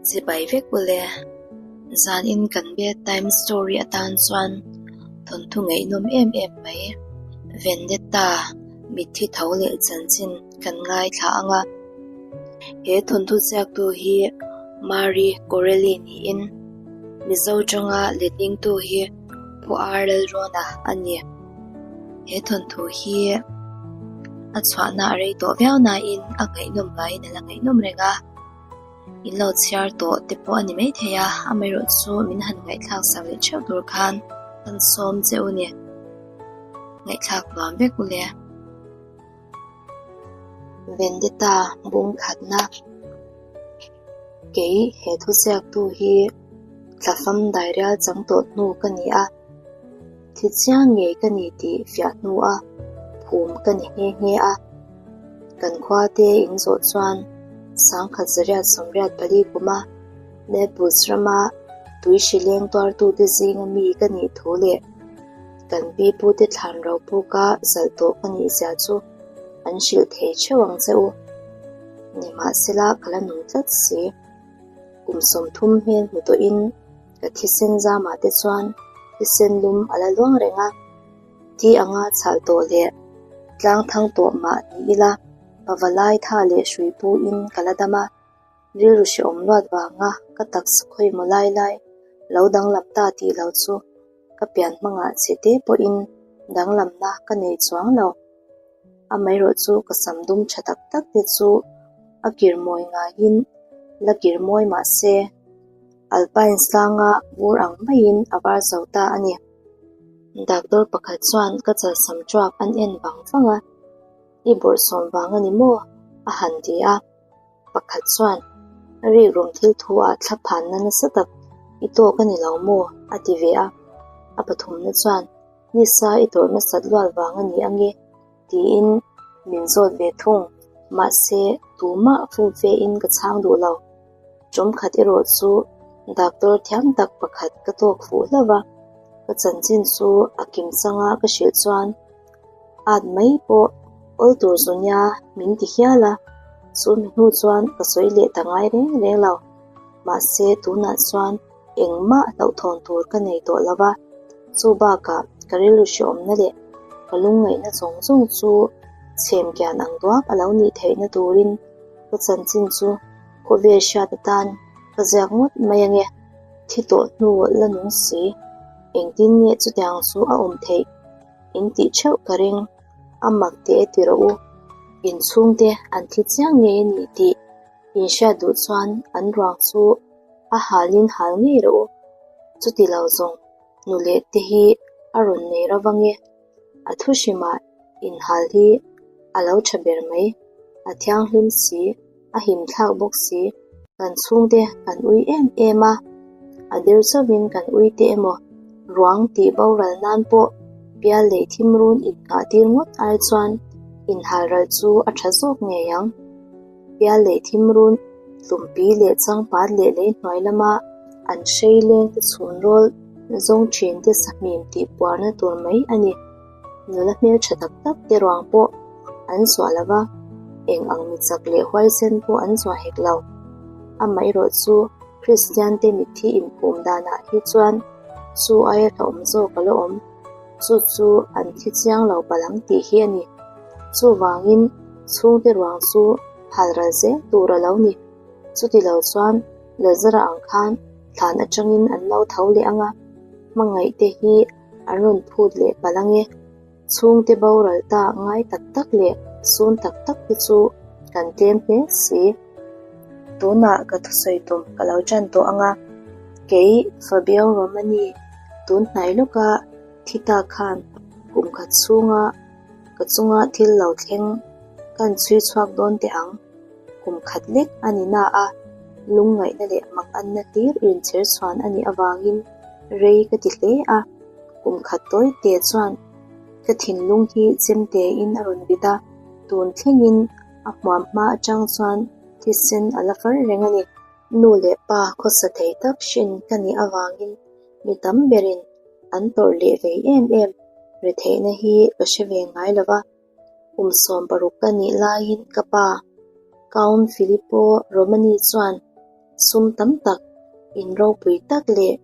Chibai vek u le. Zanin kan bedtime story atan chuan thawnthu ngaihnawm em em mai. Vendetta mitthi tho leh chanchin kan ngaithla ang a. He thawnthu ziaktu hi Marie Corelli niin Mizo tanga letlingtu hi Pu R Lalrawna a ni. He thawnthu hi a chhuahna a rei tawh viau nain a ngaihnawm ngaiin a la ngaihnawm reng a. In lo chhiar tawh te pawh a ni maithei a, amaherawh chu min han ngaihthlak sak leh theuh tur khan kan sawm che u ni. Ngaihthlak nuam vek u le. Vendetta bung khatna Kei he thuziaktu hi thlafam dairial chang tawh hnu ka ni a, thi chiang ngei ka ni tih fiah hnua phum ka ni nghe nghe a. Kan khua te in zawh chuan 1984 kuma Naples rama tui hri leng tuartute zinga mi ka nih thu leh kan pi pute thlan ro puka zalh tawh ka nih zia chu an hrilh thei theuh ang che u. Nimahsela ka la nung tlat si. Kum 30 hmel hmu tawhin ka thisen zamah te chuan thisen lum a la luang reng a. Thi anga chhal tawh leh tlang thang tawh mah ni ila pavalai tha leh hrui puin ka la dam a. Rilru hrehawm luat vanga ka taksa khawi maw lai lai lo danglam ta tih lo chu ka pian hmangah che te pawhin danglamna ka nei chuang lo. Amaherawh chu ka sam dum tha tak tak te chu a kir mawi ngaiin la kir mawi mah se Alpine sanga vur ang maiin a var zo ta a ni. Doctor pakhat chuan ka chalsam truak an en vang vang a, I bawrhsawm vang a ni maw? a han ti a. Pakhat chuan, Rikrum thil thu ah thla phanna nasa tak i tawk a ni lo maw? a ti ve a. A pathumna chuan, Nisa i tawrh nasat luat vang a ni ange? tiin min zawt ve thung. Mahse, tumah fumfe in ka chhang duh lo. Ṭawmkhat erawh chu doctor thiam tak pakhat ka tawk fuh hlauh va, ka chanchin chu a kim changa ka hrilh chuan at mai pawh awl tur zu nia min ti hial a, chu mi hnu chuan ka sawi leh ta ngai reng reng lo. Mahse tunah chuan engmah hlauhthawn tur ka nei tawh lo va, chu bakah ka rilru hrehawmna leh ka lungngaihna zawng zawng chu chhem kian ang duak a lo nih theihna turin ka chanchin chu khawvel hriat atan ka ziak ngawt mai ange. Thi tawh hnu la nung si, engtin nge chutiang chu a awm theih? In tih theuh ka ring, a mak teh e ti rawh u. In chhungte an thi chiang ngei a ni tih in hriat duh chuan an ruang chu a halin hal ngei rawh u. Chuti lo zawng nu leh te hi a rawn nei ro vang e. A thu hrimah inhal hi a lo tha ber mai, a thianghlim si. A him thlak bawk si. Kan chhungte kan ui em em a, a der chauhin kan ui te emaw ruang tih boral nan pawh pial leh thim run inngah tir ngawt ai chuan inhal ral chu a tha zawk ngei ang. Pial leh thim run tlumpi leh changpat leh lei hnuai lama an hrei leng te chhun rawl zawng thin te sahmim tih puarna tur mai a ni. Nula hmeltha tak tak te ruang pawh an zuah lo va, eng ang mi chak leh huaisen pawh an zuah hek lo. Amaherawh chu Kristian te mitthi inphum danah hi chuan chu aia hlauhawm zawk a la awm, chu chu an thi chiang lo palh ang tih hi a ni. Chuvangin chhungte ruang chu hal ral zel tur a lo ni. Chuti lo chuan Lazara ang khan thlan atangin an lo tho leh ang a, hmangaih te hi an rawn phut leh palh ang e. Chhungte boral ta ngai tak tak leh sun tak tak te chu kan tlem hle si. Tunah ka thusawi tum ka lo tan tawh ang a, kei Fabio Romani tun hnai lawka thi ta khan kum khat chhunga ka chunga thil lo thleng kan chhui chhuak dawn teh ang. Kum khat lek a ni na a, lungngaihna leh mak anna hlir inchher chhuan a nih avangin rei ka ti hle a, kum khat tawi te chuan ka thinlung hi chemte in a rawn vit a, tun thlengin a hmuam hma atang chuan thisen a la far reng a ni. Nu leh pa khawsa thei tak hrin ka nih avangin mi tam berin an tawrh leh vei em em, retheihna hi ka hre ve ngai lo va. Kum 16 ka nih laiin ka pa, Count Filippo Romani chuan. Sum tam tak, in ropui tak leh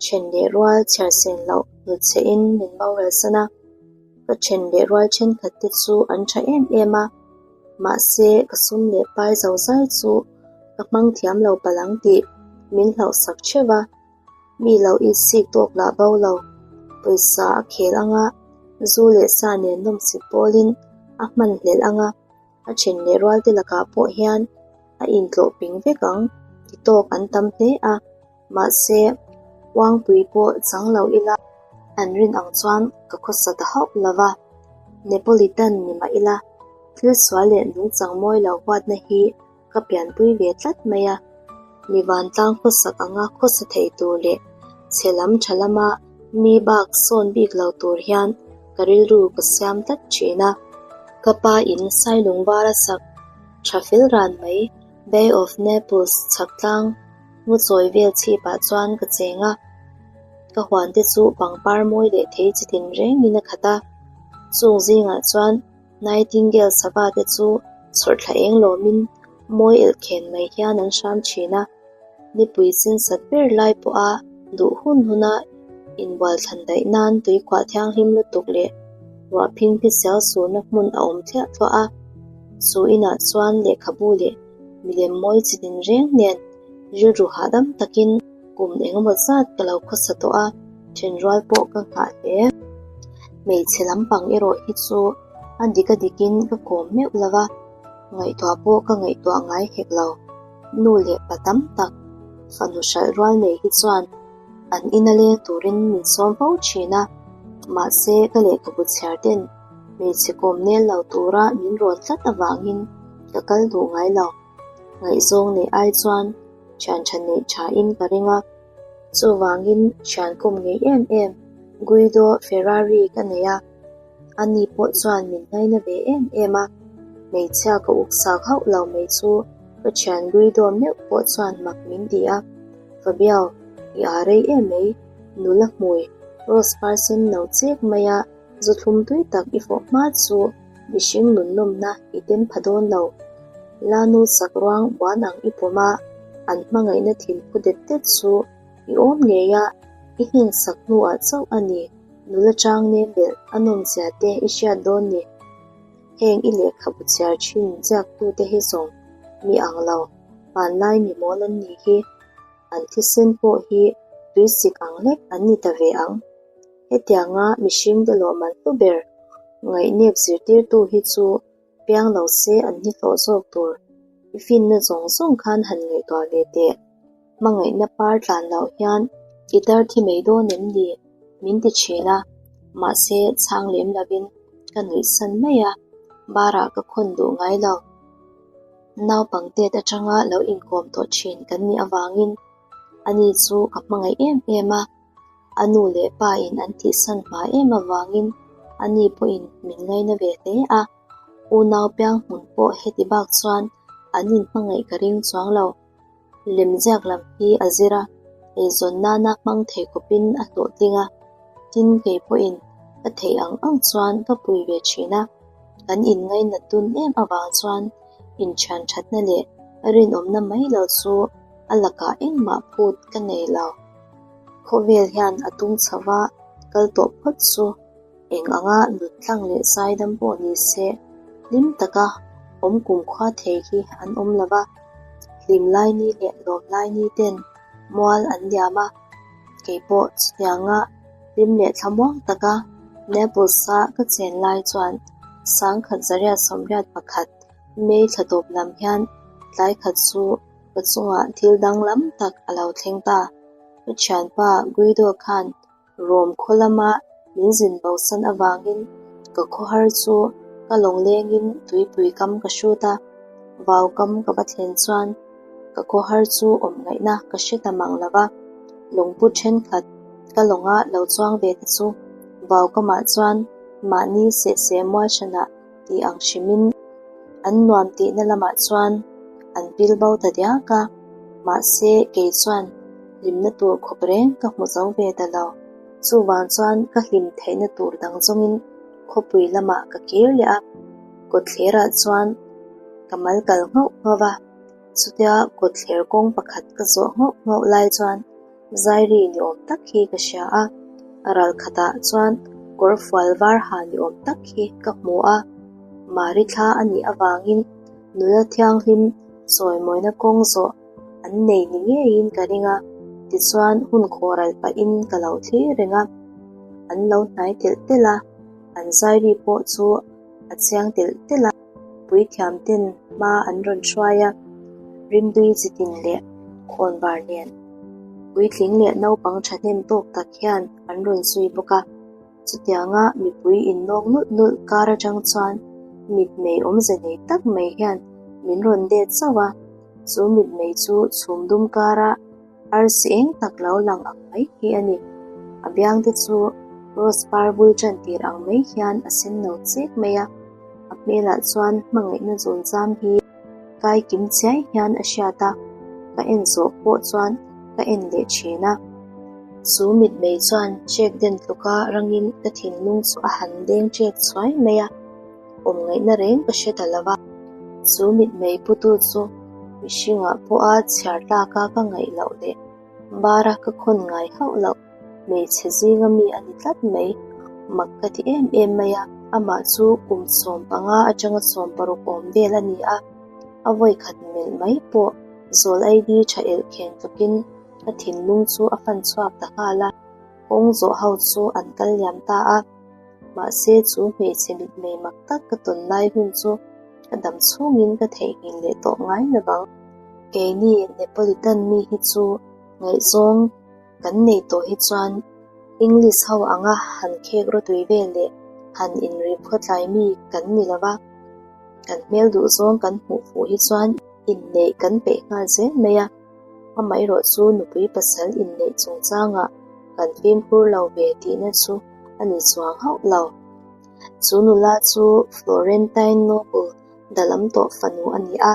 then leh rual chhiar sen loh hnutchhehin min boral san a. Ka then leh rual thenkhat te chu an tha em em a, mahse ka sum leh pai zo zai chu ka hmang thiam lo palh ang tih min hlauhsak theuh a. Mi lo itsik tawk lah bo lo, pawisa a khel anga zu leh sa nen nawmsip pawlin a hman hlelh anga a then leh rualte lakah pawh hian a intlawh ping vek ang ti tawk an tam hle a, mahse uangpui pawh chang lo ila an rin ang chuan ka khawsa ta hauh lo va, Neapolitan ni mah ila thil sual leh nungchang mawi lo huatna hi Ka pianpui ve tlat mai a, mi vantlang khawsak anga khawsa thei tur leh chhe lam tha lama mi bak sawn bik lo tur hian ka rilru ka siam tlat thin a. Ka pa in Sailung var a sak tha fel ran mai, Bay of Naples chhak tlang ngaw chawi vel chhipah chuan ka cheng a, ka huan te chu pangpar mawi leh thei chi tin rengin a khat a, chung zingah chuan Nightingale sava te chu chhawrhthla eng lawmin mawi elh khen mai hian an hram thin a, nipui sin sat ber lai pawha duh hun huna inbual thlan daih nan tuikhuah thianghlim lutuk leh ruah phing phisial surna hmun a awm thliah thluah a. Chu inah chuan lehkhabu leh milem mawi chi din reng nen rilru hahdam takin kum engemaw zat ka lo khawsa tawh a, thenrual pawh ka nghah hle. Hmeichhe lampang erawh hi chu a dik a dikin ka kawm meuh lo va, ngaihtuah pawh ka ngaihtuah ngai hek lo. Nu leh pa tam tak fanu hralh rual nei hi chuan an ina leng turin min sawm fo thin a, mahse ka lehkhabu chhiar ten hmeichhe kawm nel lo tura min rawn tlat avangin ka kal duh ngai lo. Ngaihzawng neih ai chuan thian tha neih tha in ka ring a, chuvangin thian kawm ngei em em Guido Ferrari ka nei a, ani pawh chuan min ngaina ve em em a, hmeichhia ka uk sak hauh lo mai chu ka thian Guido meuh pawh chuan mak min ti a, Fabio, i aa rei em mai, nula hmui rose par sen no chek mai a, zu thlum tui tak i fawh hma chu mihring nunnawmna i tem pha dawn lo. Lanu sak ruang buan ang i pawm a, an hmangaihna thil phu det det chu i awm ngei a, i hnen sak hnuah chauh a ni. Nula chang nem belh a nawmzia te i hriat dawn ni. Heng i lehkhabu chhiar thin ziaktute hi zawng mi ang lo, hmanlai mi mawl an nih hi. An thisen pawh hi tuisik ang hlek an ni ta ve ang. Hetianga mihringte lawhman hlu ber ngaihnep zirtirtu hi chu piang lo se an ni hlawh zawk tur. I finna zawng zawng khan han ngaihtuah ve teh. Hmangaihna par tlan loh hian i tar thi mai dawn em ni? Min ti thin a, mahse chhang lem lovin ka nuih san mai a, barah ka khawn duh ngai lo. Naupang tet atanga lo inkawm tawh thin kan nih avangin ani chu ka hmangaih em em a, a nu leh pa in an tihsan hma em avangin ani pawhin min ngaina ve hle a, unau piang hmun pawh heti bak chuan an inhmangaih ka ring chuang lo. Lemziak lam hi a zir a, eizawn nana hmang thei khawpin a hlawhtling a, tin kei pawhin ka theih ang ang chuan ka pui ve thin a, kan inngainat dun em avang chuan inthian thatna leh rinawmna mai lo chu a lakah engmah phut ka nei lo. Khawvel hian a tung chho va, kal tawh phawt chu eng anga nut tlang leh zaidam pawh ni se hlim taka awm kumkhua thei hi an awm lo va, hlim lai ni leh lawm lai ni ten mual an liam a, kei pawh chutianga hlim leh thlamuang taka Naples-a ka chen lai chuan 1881 May thla tawp lam hian tlai khat chu Ka chungah thil danglam tak a lo thleng ta. Ka thianpa Guido khan Rome khaw lama min zin bosan avangin ka khawhar chu ka lawng lengin tuipui kam ka hrut a, vau kam ka va thlen chuan ka khawhar chu awm ngaihna ka hre ta mang lo va, lawngpu thenkhat ka lawnga lo chuang ve te chu vau kamah chuan mahni sehseh mual hranah tih ang hrimin an nuam tihna lamah chuan an pil bo ta diak a, mahse kei chuan hlimna tur khawp reng ka hmu zo ve ta lo. Chuvang chuan ka hlim theihna tur dang zawngin khawpui lamah ka kir leh a, kawtthlerah chuan ka mal kal nghauh nghauh a. Chutia kawtthler kawng pakhat ka zawh nghauh nghauh lai chuan Zairi ni awm tak hi ka hria a, ral khatah chuan kawr fual var ha ni awm tak hi ka hmu a, Mari thla a nih avangin nula thianghlim chawimawina kawng zawh an nei ni ngeiin ka ring a, tichuan hun khawh ral pahin ka lo thlir reng a, an lo hnai telh telh a, an Zairi pawh chu a chiang telh telh a. Puithiam ten hma an rawn hruai a, rimdui chitin leh khawnvar nen puitling leh naupang thahnem tawk tak hian an rawn zui bawk a. Chutianga mipui innawk nulh nulh kar atang chuan mitmei awmze nei tak mai hian min rawn det zauh a, chu mitmei chu chhum dum kara Arsi eng tak lo lang ang mai hi a ni. A biang te chu rose par bul tan tir ang mai hian a sen no chek mai a. A hmelah chuan hmangaihna zawn zam hi kai kim chiai hian a hriat a, ka en zawh pawh chuan ka en leh thin a. Chu mitmei chuan chek den tluka rangin ka thinlung chu a han deng chek chhuai mai a. Awm ngaihna reng ka hre ta lo va, chu mitmei putu chu mihringah pawha chhiar tlaka ka ngaih loh leh bara ka khawn ngai hauh loh hmeichhe zinga mi a ni tlat mai. Mak ka ti em em mai a, amah chu kum 15 atanga 16 awm vel a ni a, a vawikhat melh mai pawh zawl ID tha elh khen tlukin ka thinlung chu a fan chhuak ta nghal a, kawng zawh ho chu an kal liam ta a. Mahse chu hmeichhe mitmei mak tak ka tawn lai hun chu ka dam chhungin ka theihnghilh leh tawh ngai lo vang. Keini Neapolitan mi hi chu ngaihzawng kan nei tawh hi chuan English ho anga han khek rawtui vel leh han inrip khawtlai mi kan ni lo va, kan hmel duhzawng kan hmuh fuh hi chuan inneih kan peih nghal zel mai a. Amaherawh chu nupui pasal inneih chungchangah kan fimkhur lo ve tihna chu a ni chuang hauh lo. Chu nula chu Florentine Noble dalam tawh fanu a ni a,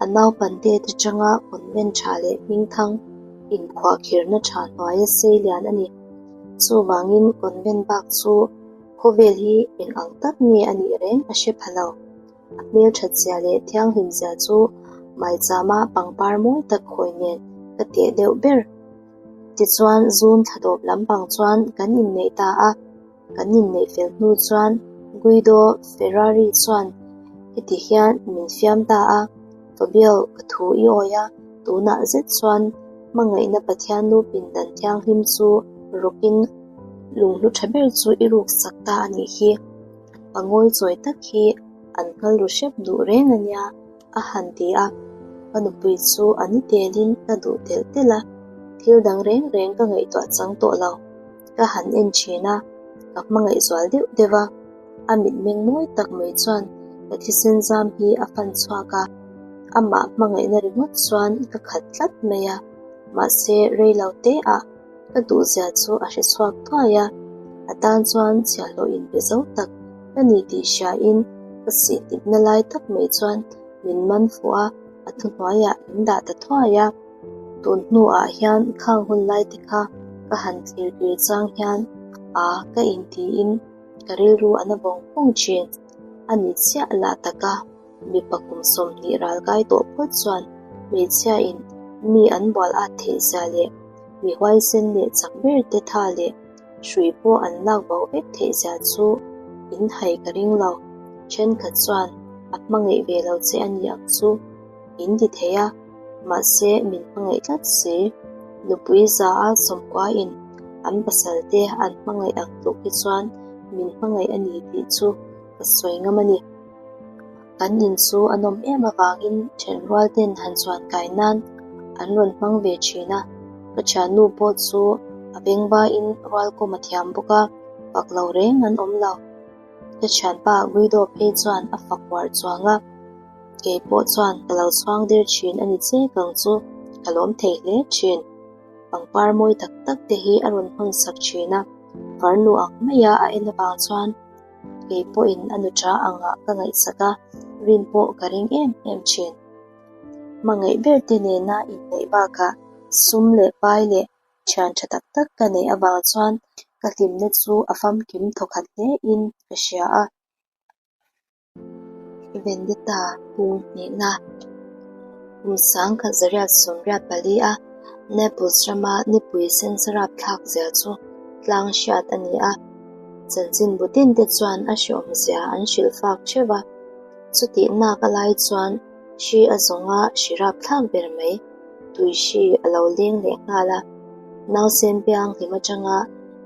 a naupangte atanga convent tha leh hmingthang inkhuahkhirna tha hnuaia sei lian a ni. Chuvangin convent bak chu khawvel hi eng ang tak nge a nih reng a hre pha lo. A hmelthat zia leh thianghlim zia chu maichama pangpar mawi tak khawi nen ka teh deuh ber. Tichuan June thla tawp lampang chuan kan inneih ta a, kan inneih fel hnu chuan Guido Ferrari chuan heti hian min fiam ta a, Fabio ka thu i awi a, tunah zet chuan hmangaihna Pathian nu pindan thianghlim chu rawkin lunghlu tha ber chu i ruksak ta a nih hi. A ngawi chawi tak hi an nghal ru hrep duh reng a nia, a han ti a. Ka nupui chu a ni telin ka duh telh telh a, thil dang reng reng ka ngaihtuah chang tawh lo. Ka han en thin a, ka hmangaih zual deuh deuh a, a mitmeng mawi tak mai chuan ka thisen zam hi a fan chhuak a, amah hmangaihna ringawt chuan ka khat tlat mai a, mahse rei lo te ah Ka duhzia chu a hre chhuak thuai a, a tan chuan chhiahhlawh inpe zo tak ka ni tih hriain ka sihtipna lai tak mai chuan min man fuh a, a thuhnuaiah min dah ta thuai a. Tun hnuah hian khang hun lai te kha ka han thlir kir chang hian a ka intiin ka rilru a na vawng vawng thin. A ni chiah lah taka. Mipa kum 20 ral kai tawh phawt chuan hmeichhiain mi an bual at theih zia leh mi huaisen leh chak ber te tha leh hrui pawh an lak bo vek theih zia chu in hai ka ring lo. Thenkhat chuan a hmangaih ve lo che a ni ang chu in ti thei a, mahse min hmangaih tlat si. Nupui za a sawmkuain an pasal te an hmangaih ang tluk hi chuan min hmangaih a ni tih chu ka sawi ngam a ni. Kan in chu a nawm em avangin thenrual ten han chuan kai nan an rawn hmang ve thin a, ka thiannu pawh chu a vengvain rualkawm a thiam bawk a, fak lo reng an awm lo. Ka thianpa Guido phei chuan a fak uar chuang a, kei pawh chuan ka lo chhuang der thin a ni che kang chu ka lawm thei hle thin. Pangpar mawi tak tak te hi a rawn hawn sak thin a, farnu ang maia a en avang chuan Kei pawhin a nuṭa angah ka ngaihsak a, rin pawh ka ring em em ṭhin. Hmangaih ber te nena inneih bakah sum leh pai leh ṭhian ṭha tak tak ka neih avang chuan ka hlimna chu a famkim thawkhat hlein ka hria a. Vendetta pung hnihna. Kum 1884 a Naples rama nipui sensa rapthlak zia chu tlang hriat a ni a, chanchinbu tinte chuan a hreawmzia an hrilh fak theuh a. Chutih nak a lai chuan hri a zawnga hri rapthlak ber mai tui hri a lo leng leh nghal a. Nausen piang hlim atanga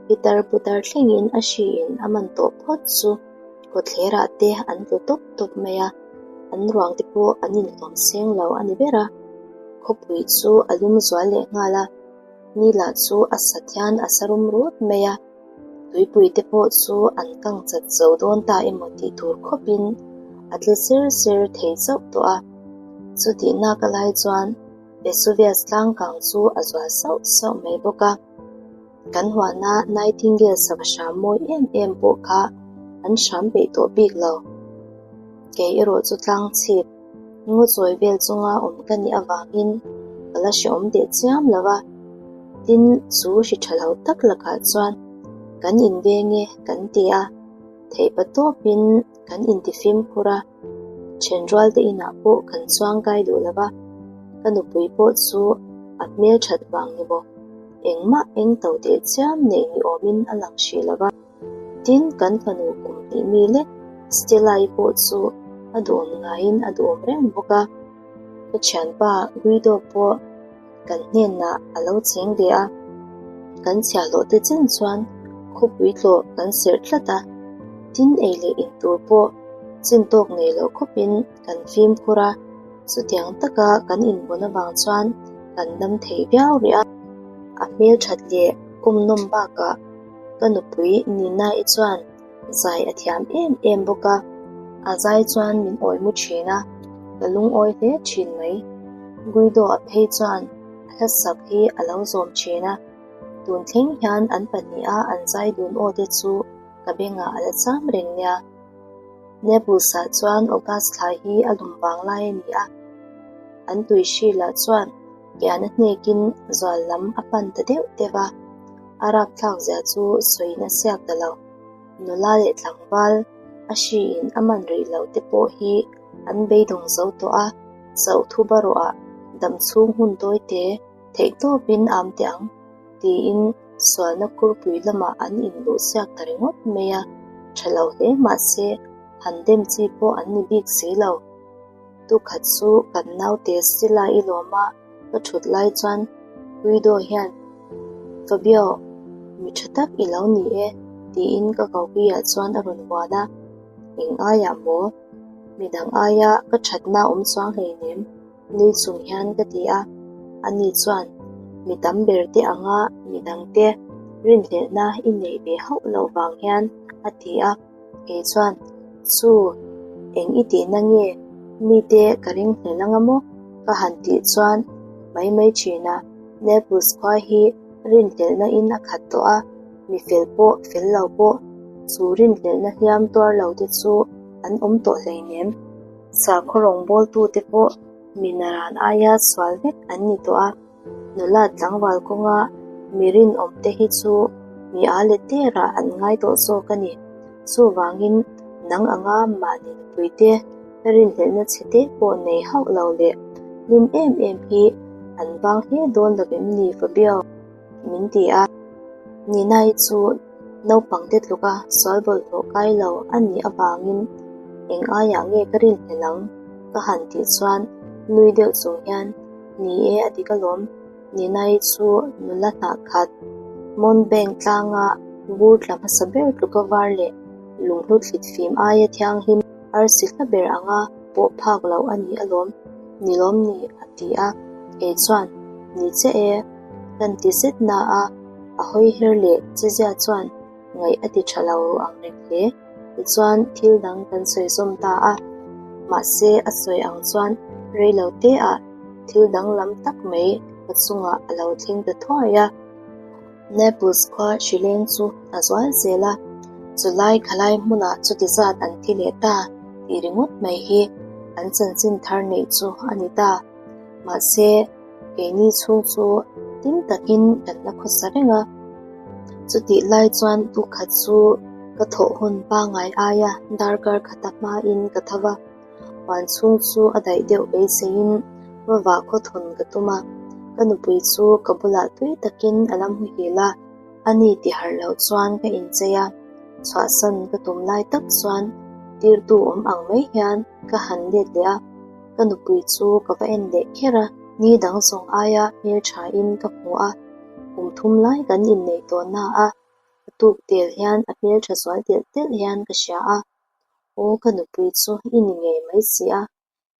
pitar putar thlengin a hriin a man tawh phawt chu kawtthlerah te an tlu tawp tawp mai a, an ruang te pawh an inhlawm seng lo a ni ber a. Khawpui chu a lum zual leh nghal a, ni lah chu a sat hian a sa rum rut mai a. Tuipui te pawh chu an kang chat zo dawn ta emaw tih tur khawpin a tle ser ser thei chauh tawh a. Chutih nak a lai chuan Vesuvius tlangkang chu a zual sauh sauh mai bawk a. Kan huana Nightingale sava hram mawi em em pawh kha an hram peih tawh bik lo. Kei erawh chu tlang chhip ngaw chawi vel chunga awm ka nih avangin ka la hreawm teh chiam lo a. Tin, chu hri tha lo tak lakah chuan kan inveng e kan ti a, theihpa tawpin kan intifimkhur a, thenrual te inah pawh kan chuang kai duh lo va, ka nupui pawh chu a hmel that vang ni maw, engmah eng to teh chiam neih ni awmin a lang hrih lo va. Tin, kan fanu kum hnih mi lek Stella-i pawh chu a duhawm ngaiin a duhawm reng bawk a, ka thianpa Guido pawh Kan hnenah a lo cheng ve a, kan chhiahhlawh te chen chuan khawpui tlawh kan serh tlat a, tin ei leh in tur pawh chin tawk nei loh khawpin kan fimkhur a, chutiang taka kan invawn avang chuan kan dam thei viau rih a. A hmelthat leh kawmnawm bakah ka nupui Nina-i chuan Zai a thiam em em bawk a, a zai chuan min awi mu thin a, ka lungawi hle thin mai. Guido a phei chuan a hlasak hi a lo zawm thin a, tun thleng hian an pahniha an zai dun aw te chu ka bengah a la cham reng nia. Naples-ah chuan August thla hi a lum vang lai a ni a, an tui hri lah chuan kian a hnekin zual lam a pan ta deuh deuh a, a rapthlak zia chu sawiin a siak ta lo. Nula leh tlangval a hriin a man rih loh te pawh hi an beidawng zo tawh a, chauh thu barawhah dam chhung hun tawi te theih tawpin am teh ang tiin sualna khurpui lamah an inluh siak ta ringawt mai a, tha lo hle mahse han dem chi pawh an ni bik si lo. Tukhat chu kan naute Stella i lawm a, ka thut lai chuan Guido hian, Fabio, mi tha tak i lo ni e, tiin ka kopuiah chuan a rawn vuan a. Eng aiah maw? Midang aia ka thatna awm chuang hleinem, nui chung hian ka ti a. Ani chuan, Mi tam ber te anga midangte rinhlelhna i neih ve hauh loh vang hian, a ti a. Kei chuan, Chu, eng i tihna nge? Mite ka ring hlel anga maw? Ka han tih chuan mai mai thin a, Naples khua hi rinhlelhna in a khat tawh a, mi fel pawh fel lo pawh chu rinhlelhna hliam tuar lo te chu an awm tawh hleinem. Sakhaw rawngbawltute pawh mi naran aia sual vek an ni tawh a. Nula tlangval kawnga mi rinawmte hi chu mi a let derah an ngai tawh zawk a ni. Chuvangin nang anga mahni nupuite rinhlelhna chhe te pawh nei hauh lo leh hlim em em hi an vang hle dawn lo em ni Fabio? min ti a. Ninai chu naupangte tluka sual bawlhhlawh kai lo a nih avangin eng aiah nge ka rinhlelh ang ka han tih chuan nui deuh chung hian Ni e, a dik alawm. Ninai chu nula hnah khat Mount Bank tlanga vur tla hmasa ber tluka var leh lunghlu thlit fim aia thianghlim arsi hla ber anga pawh phak loh a ni alawm. Ni lawm ni, a ti a. Kei chuan, Ni che e, kan ti zet na a, a hawi her leh chezia chuan ngaih a ti tha lo ru ang reng hle. Tichuan thil dang kan sawi zawm ta a, mahse a sawi ang chuan rei lo te ah thil danglam tak mai ka chungah a lo thleng ta thuai a. Naples khua hrileng chu a zual zel a, chulai khalai hmunah chuti zat an thi leh ta tih ringawt mai hi an chanchin thar neih chu a ni ta. Mahse, keini chhung chu hlim takin kan la khawsa reng a. Chutih lai chuan tukhat chu ka thawh hun pangngai aia darkar khata hmain ka tho va, huan chhung chu a daih deuh beiseiin Va vah khaw thawn ka tum a, ka nupui chu ka bulah tui takin a la muhil a, a ni ti harh loh chuan ka inchei a, chhuahsan ka tum lai tak chuan tirtu awm ang mai hian ka han let leh a, ka nupui chu ka va en leh kher a, ni dang zawng aia hmelthain ka hmu a, kum thum lai kan inneih tawh na a, a tuk tel hian a hmeltha zual telh telh hian ka hria a, aw ka nupui chu i ni ngei mai si a.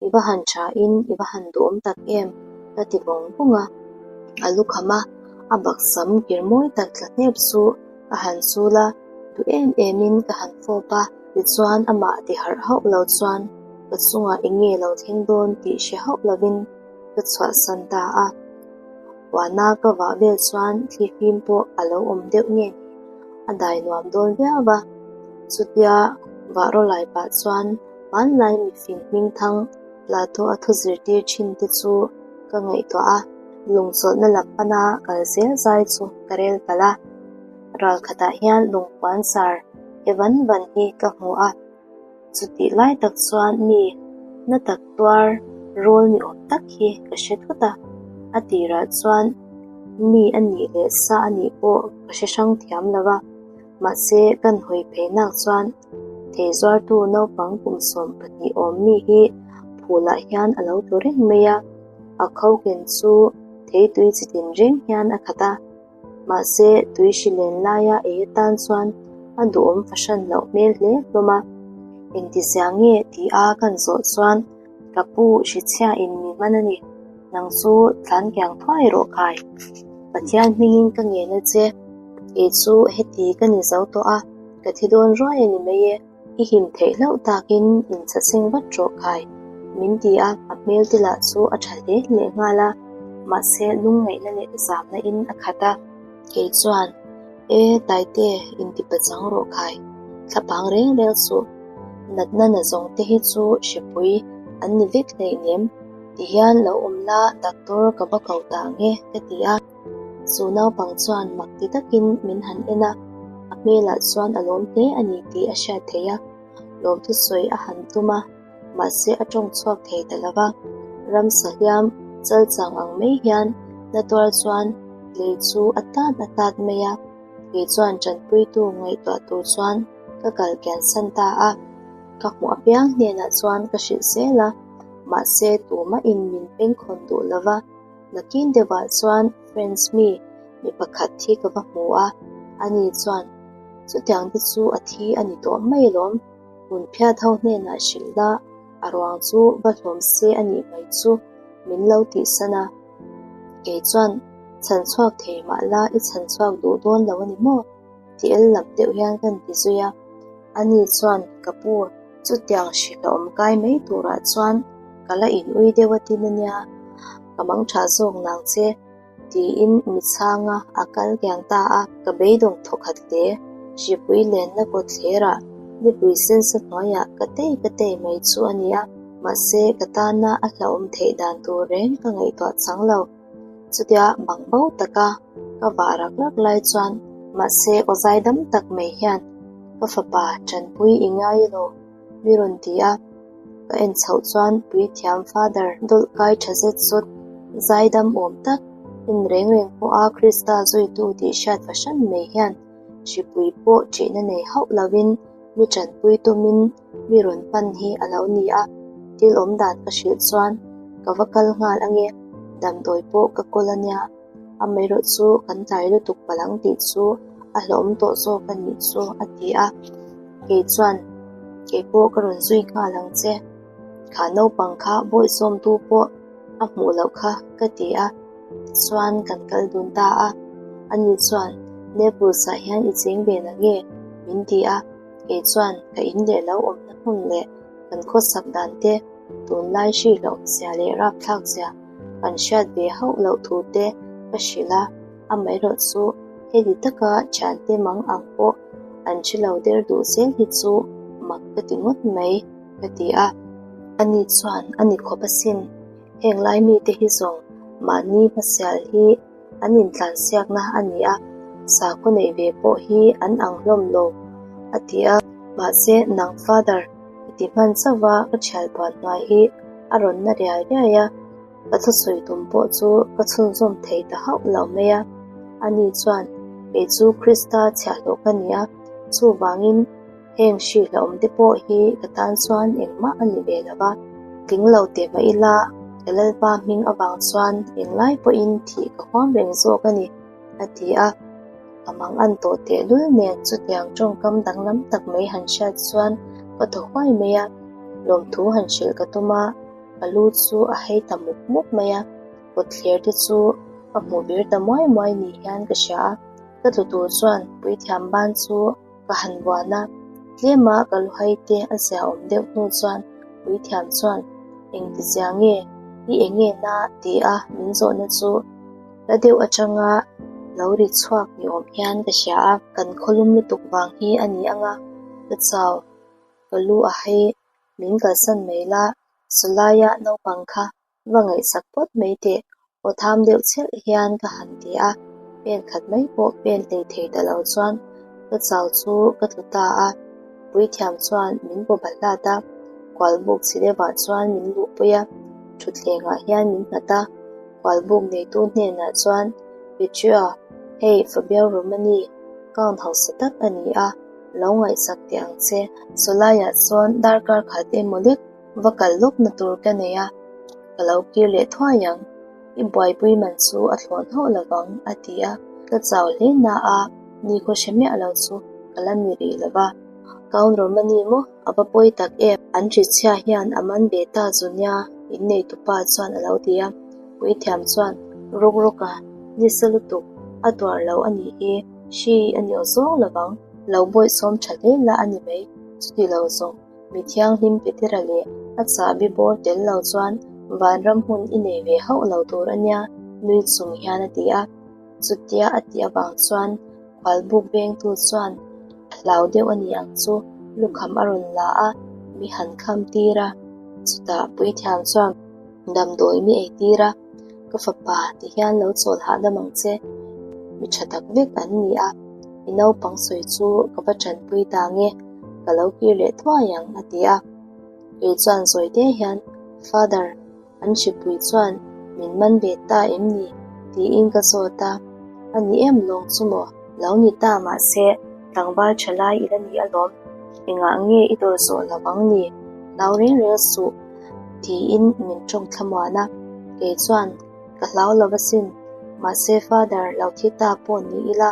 I va han tha in i va han duhawm tak em? ka ti vawng vawng a. A lu kham a, a baksam kir mawi tak tla hnep chu ka han chul a, duh em em in ka han fawp a. Tichuan amah ti harh hauh lo chuan ka chungah eng nge lo thleng dawn tih hre hauh lovin ka chhuahsan ta a. Huana ka vah vel chuan thli fim pawh a lo awm deuh nge ni, a dai nuam dawn viau a. Chutia vah rawlai pah chuan Hmanlai mifing hmingthang Plato a thu zirtir thin te chu ka ngaihtuah a, lungchawlhna lam pana kal zel zai chu ka rel palh a. Ral khatah hian lungpuan sar e van van hi ka hmu a, chutih lai tak chuan mi na tak tuar rawl ni awm tak hi ka hre thut a, a tirah chuan mi a nih leh sa a nih pawh ka hre hrang thiam lo va, mahse kan hawi phei nak chuan Thei zuartu naupang kum 12 awm mi hi phulah hian a lo tlu reng mai a, a kho ken chu thei tui chi tin reng hian a khat a, mahse tui hri len laia ei atan chuan a duhawm fahran loh hmel hle hlawm a, engtizia nge ti a kan zawh chuan Ka pu hrichhia in mi hman a ni, nang chu tlan kiang thuai rawh khai. Pathian hmingin ka ngen a che, kei chu heti ka ni zo tawh a, ka thi dawn ruai a ni mai e, i him theih hlauh takin inchhaseng vat rawh khai, min ti a, a hmel te lah chu a tha hle leh nghal a, mahse lungngaihna leh zamna in a khat a. Kei chuan, E, Taite, inti pachang rawh khai, thlapang reng reng suh, natna na zawng te hi chu hripui an ni vek hleinem, ti hian lo awm la doctor ka va ko ta ang e, ka ti a. Chu naupang chuan mak ti takin min han en a, a hmelah chuan a lawm hle a ni tih a hriat theih a, lawmthusawi a han tum a. mahse a tawng chhuak thei ta lo va, ramsa hliam chal chang ang mai hian na tuar chuan lei chu a tat a tat mai a, kei chuan tanpuitu ngaihtuah tur chuan ka kal kian san ta a, ka hmuh apiang hnenah chuan ka hrilh zel a, mahse tumahin min pengkhawn duh lo va, nakin deuhah chuan French mi mi pakhat hi ka va hmu a, ani chuan chutiang te chu a thi a ni tawh mai alawm. Hun phiat ho hnenah hrilh la, a ruang chu va hlawm se a nih mai chu min lo tihsan a. Kei chuan, Chhan chhuak thei mah la i chhan chhuak duh dawn lo a ni maw? ti el lam deuh hian ka inti zui a. Ani chuan, Ka pu, chutiang hrilh a awm kai mai turah chuan ka la in ui deuh a tin a nia, ka mang tha zawk nang che. Tiin mi chhanga a kal kiang ta a, ka beidawng thawkhat hle. Hripui lenna kawtthlerah nipui sensa hnuaiah ka tei ka tei mai chu a ni a, mahse ka tana a hlauhawm theih dan tur reng ka ngaihtuah chang lo. Chutia bang bo taka ka vah rak rak lai chuan mahse aw zaidam tak mai hian ka fapa tanpui i ngai elaw? Mi rawn ti a, ka en chhoh chuan puithiam Father dawlh kai tha zet zawt, zaidam awm tak, en reng reng pawha Krista zuitu tih hriat fahran mai hian hripui pawh ṭihna nei hauh lovin mi ṭanpui tumin mi rawn pan hi a lo ni a, thil awm dan ka hrilh chuan ka va kal nghal ange, damdawi pawh ka kawl ania. Amaherawh chu kan tlai lutuk palh ang tih chu a hlauhawm tawh zawk a nih chu a ti a, kei chuan kei pawh ka rawn zui nghal ang che, kha naupang kha bawihsawmtu pawh a hmuh loh kha ka ti a, tichuan kan kal dun ta a, ani chuan Naples-ah hian i cheng ve na nge? min ti a, kei chuan ka in leh lo awmna hmun leh kan khawsak dan te tunlai hrilh hlauhzia leh rapthlakzia kan hriat ve hauh loh thu te ka hrilh a, amaherawh chu heti taka thiante mang ang pawh an hre lo der duh zel hi chu mak ka ti ngawt mai ka ti a. Ani chuan a ni khawp asin, heng lai mite hi zawng mahni hmasial hi an intlansiakna a ni a, sakhaw neih ve pawh hi an ang hlawm lo a ti a, mahse nang father i ti hman chauh va ka thial puan hnuai hi a rawn na riai riai a. Ka thusawi tum pawh chu ka chhunzawm thei ta hauh lo mai a. Ani chuan, Kei chu Krista chhiahhlawh ka ni a, chuvangin heng hri hlauhawm te pawh hi ka tan chuan engmah a ni ve lo va. Tling lo teh mah ila, ka Lalpa hming avang chuan englai pawhin thih ka huam reng zawk a ni, a ti a. Ka mang an tawh tehlul nen chutiang tawngkam danglam tak mai han hriat chuan ka thaw huai mai a, lawmthu han hrilh ka tum a. Ka lu chu a hei ta mup mup mai a, kawtthler te chu ka hmuh vir ta muai muai ni hian ka hria a. Ka tlu tur chuan puithiam ban chu ka han buan a, tlema ka lu hai te a zia awm deuh hnu chuan puithiam chuan engti zia nge i enge na ti a min zawhna chu la deuh atanga lo ri chhuak ni awm hian ka hria a. Kan khawlum lutuk vang hi a ni ang a, ka chau, ka lu a hei Min kalsan mai la, sawlaia naupang kha va ngaihsak phawt mai teh, aw tham deuh chhelh hian ka han ti a, pen khat mai pawh pen hlei thei ta lo chuan ka chau chu ka tlu ta a, puithiam chuan min paw bahlat a, kualbuk chhe deuhah chuan min luhpui a, thutthlengah hian min nghat a, kualbuk neitu hnenah chuan, Petria, hei Fabio Romani, count hausa tak a ni a, Lo ngaihsak teh ang che. Sawlaiah chuan darkar khat emaw lek va kal lawkna tur ka nei a, ka lo kir leh thuai ang. I buaipui man chu a thlawn hauh lo vang, a ti a. Ka chau hle na a, nikhaw hre miah lo chu ka la ni rih lo va. Count Romani maw a va pawi tak em? An hrichhia hian a man ve ta zu nia, inneitupa chuan a lo ti a. Puithiam chuan, Ruk ruk a, nisa lutuk, a tuar lo a nih hi. Hri a ni aw zawng lo vang, lo bawihsawm tha hle la a ni mai, chuti lo zawng, mi thianghlim Petera leh a chahbi bawr tel lo chuan vanram hmun i nei ve hauh lo tur a nia, nui chung hian a ti a. Chutia a tih avang chuan khualbuk vengtu chuan a hlau deuh a ni ang chu lukham a rawn la a, mi han kham tir a, chutah puithiam chuan damdawi mi ei tir a. Ka fapa ti hian lo chawl hahdam ang che, mi tha tak vek an ni a, i naupang sawi chu ka va tanpui ta nge, ka lo kir leh thuai ang a ti a. Kei chuan zawi te hian, Father, an hripui chuan min man ve ta em ni? tiin ka zawt a, a ni em lawng chu maw? Lo ni ta mahse, tlangval tha lai i la ni alawm, engah nge i dawr zawh lo ang ni? Hlau reng reng suh. Tiin min tawng thlamuan a, kei chuan ka hlau lo asin, mahse father lo thi ta pawh ni ila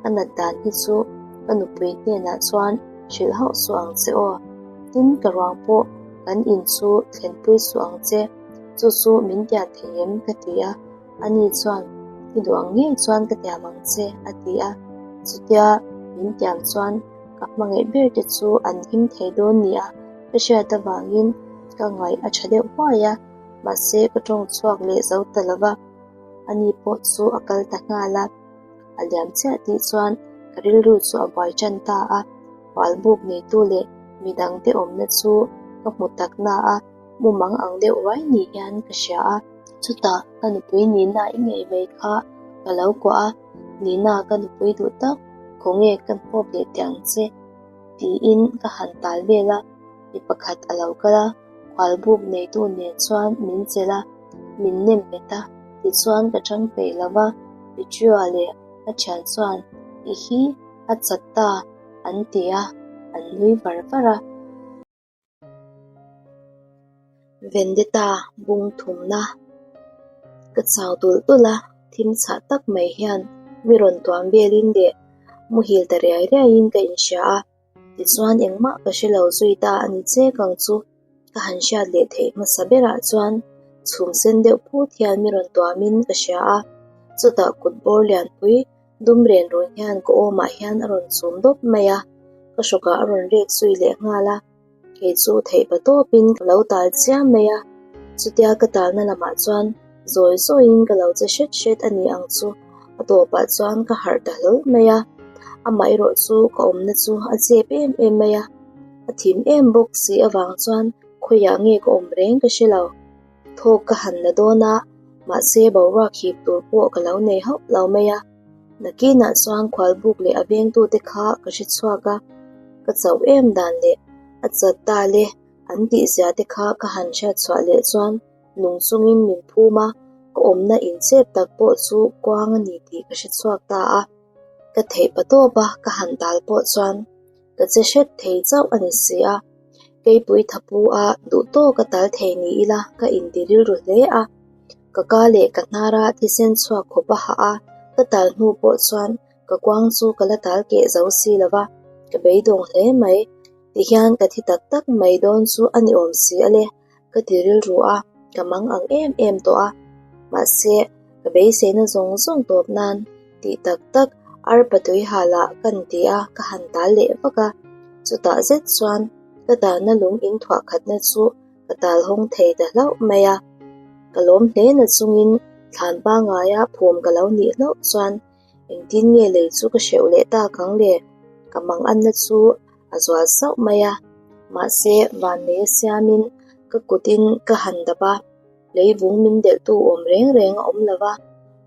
ka nat dan hi chu ka nupui hnenah chuan hrilh hauh suh ang che aw, tin ka ruang pawh kan in chu thlenpui suh ang che, chu chu min tian thei em ka ti a, ani chuan i duh ang ngei chuan ka tiam ang che a ti a, chutia min tiam chuan ka hmangaih ber te chu an him thei dawn ni a. Ka hriat avangin ka ngaih a tha deuh huai a, mahse ka tawng chhuak leh zo ta lo va, ani pawh chu a kal ta nghal a. A liam chiah tih chuan ka rilru chu a buai tan ta a, hualbuk neitu leh midangte awmna chu ka hmu tak na a, mumang ang deuh ruai ni hian ka hria a. Chutah ka nupui Nina i ngei mai kha ka lo kuah a, Nina ka nupui duh tak, khawnge ka hmawp leh teh ang che. Tiin ka han tal vel a, mi pakhat a lo kal a, khualbuk neitu nen chuan min chelh a, min nem bet a, tichuan ka tang peih lo va, Petria leh a thian chuan i hi a chat ta an ti a, an nui var var a. Vendetta bung thumna ka chau tulh tulh a, thim chhah tak mai hian mi rawn tuam velin leh muhil ta riai riaiin ka inhria a, tichuan engmah ka hre lo zui ta a ni che kang chu ka han hriat leh theih hmasa berah chuan chhum sen deuh phut hian mi rawn tuamin ka hria a, chutah kut bawr lianpui Dum ren run hian ka awmah hian a rawn chum dawp mai a, ka hrawkah a rawn rek zui leh nghal a, kei chu theih pa tawpin ka lo tal chiam mai a, chutia ka talna lamah chuan zawi zawiin ka lo che hret hret a ni ang chu, a tawpah chuan ka harh ta hlawl mai a, amah erawh chu ka awmna chu a chep em em mai a, a thim em bawk si avang chuan khawiah nge ka awm reng ka hre lo. Thawk ka han la dawn a, mahse boruak hip tur pawh ka lo nei hauh lo mai a. Nakinah chuan khualbuk leh a vengtute kha ka hre chhuak a, ka chauh em dan leh a chat ta le an tih zia te kha ka han hriat chhuah leh chuan Nung chungin min phum a, ka awmna inchep tak pawh chu kuang a ni tih ka hre chhuak ta a. Ka theih pa tawp a, ka han tal pawh chuan ka che hret thei chauh a ni si a. Keipui thapu a duh tawk a tal thei ni ila ka inti rilru hle a. Ka ka leh ka hnara thisen chhuak khawp a hah a, ka tal hnu pawh chuan ka kuang chu ka la tal keh zo si lo va, ka beidawng hle mai. Tihian ka thi tak tak mai dawn chu a ni awm si a le, ka ti rilru a, ka mang ang em em tawh a. Mahse, ka beiseina zawng zawng tawp nan tih tak tak arpa tui halah kan ti a, ka han tal leh vak a. Chutah zet chuan ka talna lung inthuah khatna chu ka tal hawng thei ta hlauh mai a. Ka lawm hle na chungin thlan pangaia phum ka lo nih hlauh chuan Engtin nge lei chu ka hreuh leh tak ang le? Ka mang anna chu a zual sauh mai a, mahse vannei a siamin ka kutin ka han dap a, leivung min delhtu awm reng reng a awm lo va,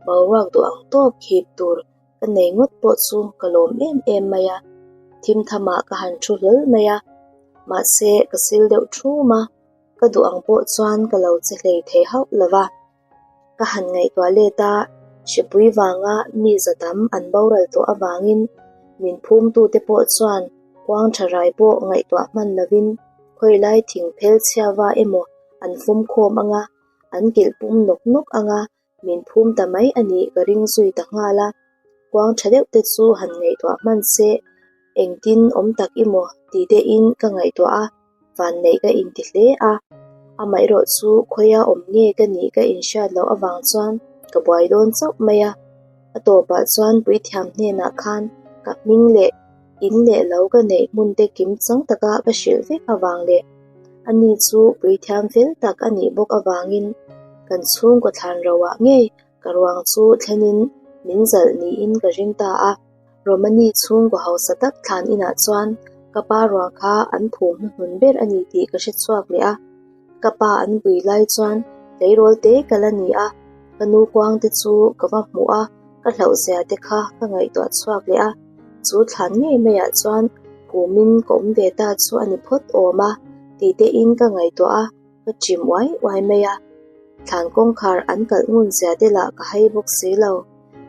boruak duh ang tawp khip tur ka nei ngawt pawh chu ka lawm em em mai a, thim thamah ka han thu hlawl mai a, mahse ka sil deuh thum a, ka duh ang pawh chuan ka lo che hlei thei hauh lo va. Ka han ngaihtuah let a, hripui vanga mi za tam an boral tawh avangin min phumtute pawh chuan kuang tha rai pawh ngaihtuah hman lovin khawilai thing phel chhiava emaw an fum khawm anga, an kilh pum nawk nawk anga min phum ta mai a nih ka ring zui ta nghal a. Kuang tha deuh te chu han ngaihtuah hman se, engtin awm tak i maw ti deuhin ka ngaihtuah a. Vanneih ka inti hle a, amaherawh chu khawia awm nge ka nih ka inhriat loh avang chuan ka buai dawn chauh mai a. A tawpah chuan puithiam hnenah khan ka hming leh in leh lo ka neih hmun te kim chang taka ka hrilh vek avang leh ani chu puithiam fel tak a nih bawk avangin kan chhungkaw thlan roah ngei Ka ruang chu thlenin min zalh niin ka ring ta a, Romani chhungkaw hausa tak thlan inah chuan ka pa ruang kha an phum hnuhnun ber a ni tih ka hre chhuak leh a. Ka pa an vui lai chuan tleirawl te ka la ni a, ka nu kuang te chu ka va hmuh a, ka hlauhzia te kha ka ngaihtuah chhuak leh a, chu thlan ngei maiah chuan phumin ka awm ve ta chu a ni phawt awm a tih tein ka ngaihtuah a. Ka chim uai uai mai a, thlan kawngkhar an kalh ngun zia te lah ka hai bawk si lo.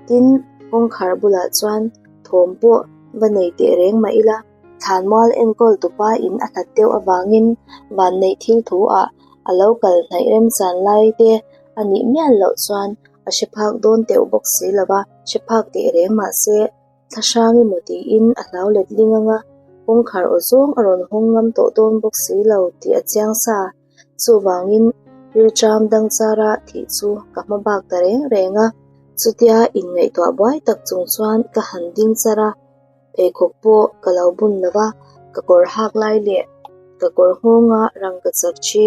Tin, kawngkhar bulah chuan thawm pawh va nei teh reng mah ila, thlan mual enkawl tupa in a hlat deuh avangin vanneih thil thu ah a lo kal hnaih remchan lai te a nih mial loh chuan a hre phak dawn teuh bawk si lo va, hre phak teh reng mah se Thla hrang emaw tiin a hlau let ling ang a, kawngkhar aw zawng a rawn hawng ngam tawh dawn bawk si lo tih a chiang sa. Chuvangin rilṭam dang chara thih chu ka hma bak ta reng reng a. Chutia inngaihtuah buai tak chung chuan ka han ding char a, pheikhawk pawh ka lo bun lo va, ka kawr hak lai leh ka kawr nghawnga rangka chak thi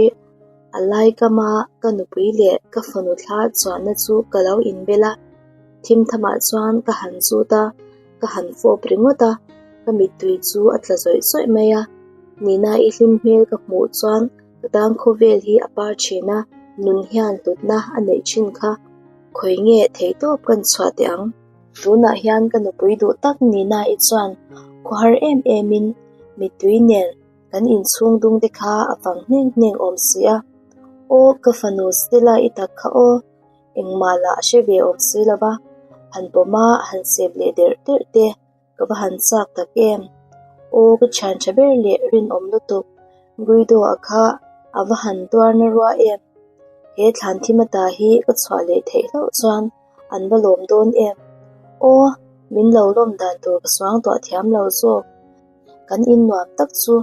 a lai kama ka nupui leh ka fanu thla chuanna chu ka lo inbel a. Thim thamah chuan ka han zut a, ka han fawp ringawt a, ka mittui chu a tla zawih zawih mai a. Nina i hlim hmel ka hmuh chuan ka tan khawvel hi a par thin a, nun hian hlutna a neih thin kha. Khawi nge theihtawp kan chhuah teh ang? Tunah hian ka nupui duh tak Nina i chuan khawhar em emin mittui nen kan inchhung dung te kha a fang hneng hneng awm si a. Aw ka fanu Stella i tak kha aw. Engmah lah a hre ve awm si lo va, han pawm a, han sep leh derh derh te ka va han chak tak em. Aw ka thian tha ber leh rinawm lutuk Guido a kha a va han tuar na rua em. He thlan thim ata hi ka chhuah leh theih hlauh chuan an va lawm dawn em. Aw min lo lawm dan tur ka suangtuah thiam lo zawk. Kan innuam tak chu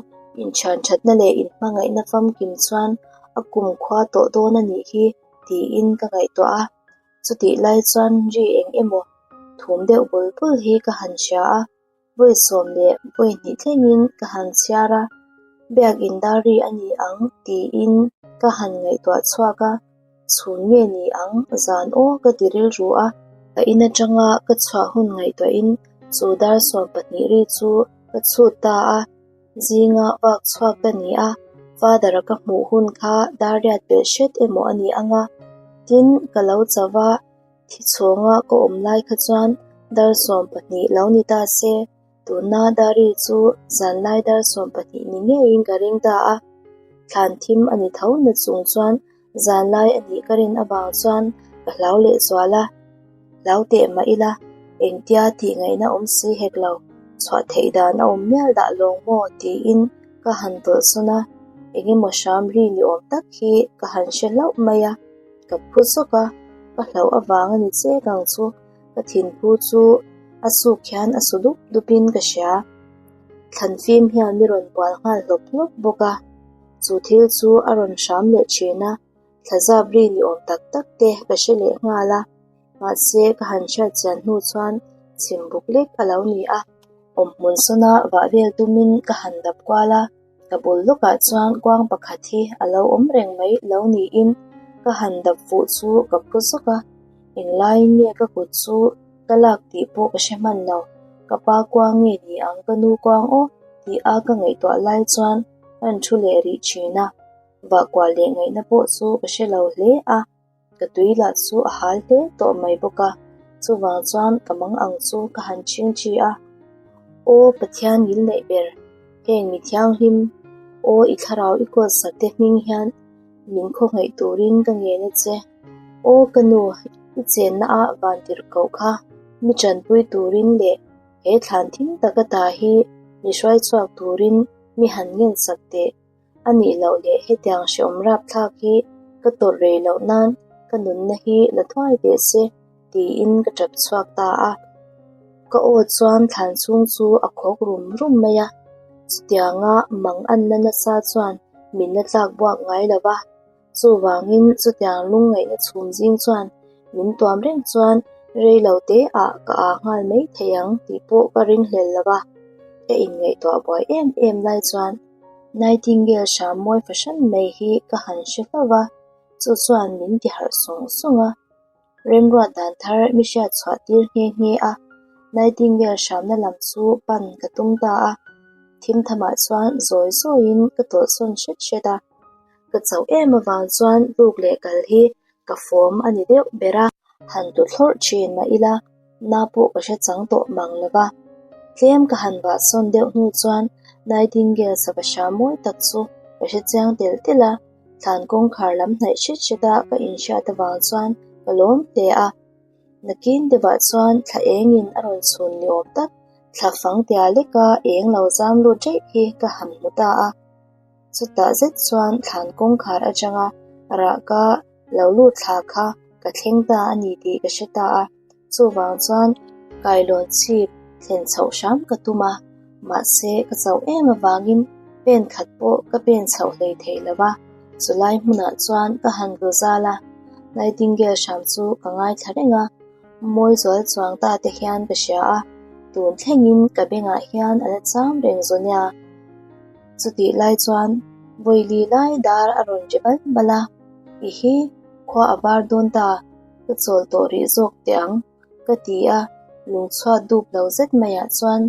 inthian thatna leh inhmangaihna famkim chuan a kumkhua tawh dawn a nih hi. Tiin ka ngaihtuah a, chutih lai chuan ri eng emaw thum deuh bul bul hi ka han hria a, vawi 12 thlengin ka han chhiar a, biakin dar ri a ni ang tiin ka han ngaihtuah chhuak a, chhun nge ni ang zan aw ka ti rilru a, ka in atanga ka chhuah hun ngaihtuahin chu dar 12 ri chu ka chhut ta a. Zinga vak chhuak ka ni a, Father-a ka hmuh hun kha dar riat pelh hret emaw a ni ang a, tin ka lo cho va, thi chhawnga ka awm lai kha chuan dar 12 lo ni ta se, tuna Dari chu zanlai dar 12 ni ngeiin ka ring ta a, thlan thim a ni tho na chung chuan. Zanlai a nih ka rin avang chuan ka hlau leh zual a, hlau teh mah ila engtia tih ngaihna awm si hek lo, chhuah theih dan a awm mial dah lawng maw tiin ka han tawlh sawn a, engemaw hram ri ni awm tak hi ka han hre hlauh mai a, ka phu zawk a, ka hlauh avang a ni chek ang chu, ka thinphu chu a suk hian a su dup dup in ka hria. Thlan fim hian mi rawn bual nghal hlawp hlawp bawk a. Chu thil chu a rawn hram leh thin a, thlazap ri ni awm tak tak te ka hre leh nghal a, mahse ka han hriat chian hnu chuan chhim buk lek a lo ni a. Awmhmun sawna vah vel tumin ka han dap kual a, ka bul lawkah chuan kuang pakhat hi a lo awm reng mai lo niin ka han dap fuh chu ka phu zawk a, englaiin nge ka kut chu ka lak tih pawh ka hre hman lo, ka pa kuang nge ni ang ka nu kuang aw tih a ka ngaihtuah lai chuan Ka han thu leh rih thin a, vahkuah leh ngaihna pawh chu ka hre lo hle a, ka tui lah chu a hal hle tawh mai bawk a, chuvang chuan ka mang ang chu ka han chhing thi a. Aw Pathian ngil neih ber, heng mi thianghlim, aw i thlarau i kawl sak te hming hian min khawngaih turin ka ngen a che. Aw ka nu, i chenna ah van tirh koh kha mi tanpui turin leh he thlan thim taka ta hi mi hruai chhuak turin mi han ngen sak teh. A nih loh leh hetiang hreawm rapthlak hi ka tawrh rei loh nan ka nunna hi la thuai teh se tiin ka tap chhuak ta a. Ka aw chuan thlan chhung chu a khawk rum rum mai a, chutianga mang anna nasa chuan min la tlak buak ngai lo va. Chuvangin chutiang lungngaihna chhum zing chuan min tuam reng chuan rei lo te ah ka ah nghal mai thei ang tih pawh ka ringhlel lo va, ka inngaihtuah buai em em lai chuan Nightingale hram mawi fahran mai hi ka han hre hlauh va, chu chuan min ti harh sawng sawng a. Remruat dan thar mi hriat chhuah tir nghe nghe a, Nightingale hramna lam chu pan ka tum ta a, thim thamah chuan zawi zawiin ka tawlhsawn hret hret a. Ka chauh em avang chuan tluk leh kal hi ka fawm a ni deuh ber a, han tu thlawrh thin mah ila na pawh ka hre chang tawh mang lo va. Tlem ka han vahsawn deuh hnu chuan Nightingale sava hram mawi tak chu ka hre chiang telh telh a, thlan kawngkhar lam hnaih hret hret a ka inhriat avang chuan ka lawm hle a. Nakin deuhah chuan thla engin a rawn chhun ni awm tak thla fang tia leka eng lo zam lut daih hi ka han hmu ta a. Chutah zet chuan thlan kawngkhar atanga rahka lo lut thla kha ka thleng ta a ni tih ka hre ta a, chuvang chuan kailawn chhip thlen chhoh hram ka tum a, mahse ka chauh em avangin pen khat pawh ka pen chhoh hlei thei lo va, chulai hmunah chuan ka han ru zal a, Nightingale hram chu ka ngaithla reng a, mawi zual chuang ta te hian ka hria a, tun thlengin ka bengah hian a la cham reng zaw nia. Chutih lai chuan vawili lai dar a rawn ri bal bal a, I hi, khua a var dawn ta, ka chawl tawh rih zawk teh ang, ka ti a, lungchhuat dup lo zet maiah chuan